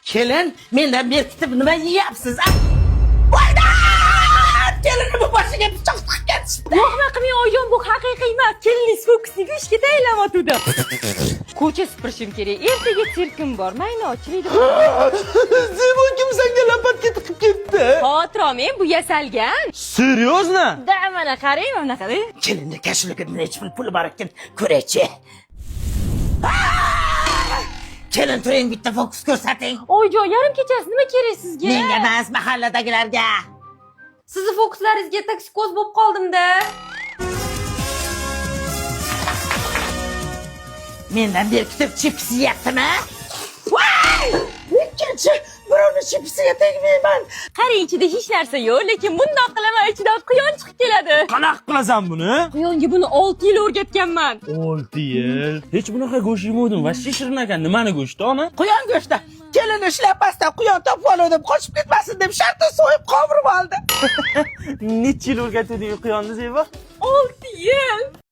Kelin, mendan berkitib nima yeyapsiz, a? Voydan! Kelinni boshiga pichoq tiqib ketishdi. Vohma qilmang, oyijon, bu haqiqiy emas. Keliningiz fokusniga ishga tayinlamayotgandi. Ko'cha supurishim kerak. Ertaga sirkim bor. Mayli, ochiladi. Zebo, kim senga лопатка tiqib ketdi? Xavotir olmang, bu yasalgan. Серьезно? Да, mana qarang, mana bunaqa. Kelinni кошелёк ida necha pul puli bor ekan, ko'raychi. Ah! Kelin, turing, bitta fokus ko'rsating. Oyijon, yarim kechasi nima kerak sizga? Menga emas, mahalladagilarga. Sizni fokuslaringizga toksikoz bo'lib qoldim-da. Mendan berkitib chips yeyaptimi? Voy! Ikkinchi birovni chipsiga tegmayman. Qarang, ichida hech narsa yo'q, lekin bundoq qilaman, ichidan quyon chiqib keladi. Qanaqa qilasan buni? Quyonga buni 6 yil o'rgatganman. 6 yil. Hech bunaqa go'sht yemadim. Вообще shirin ekan. Nimani go'shti, ona? Quyon go'shti. Kelini shlyapasidan quyon topib oldim, qochib ketmasin deb shartta so'yib qovurib oldi. Necha yil o'rgatding quyonni, Zebo? 6 yil.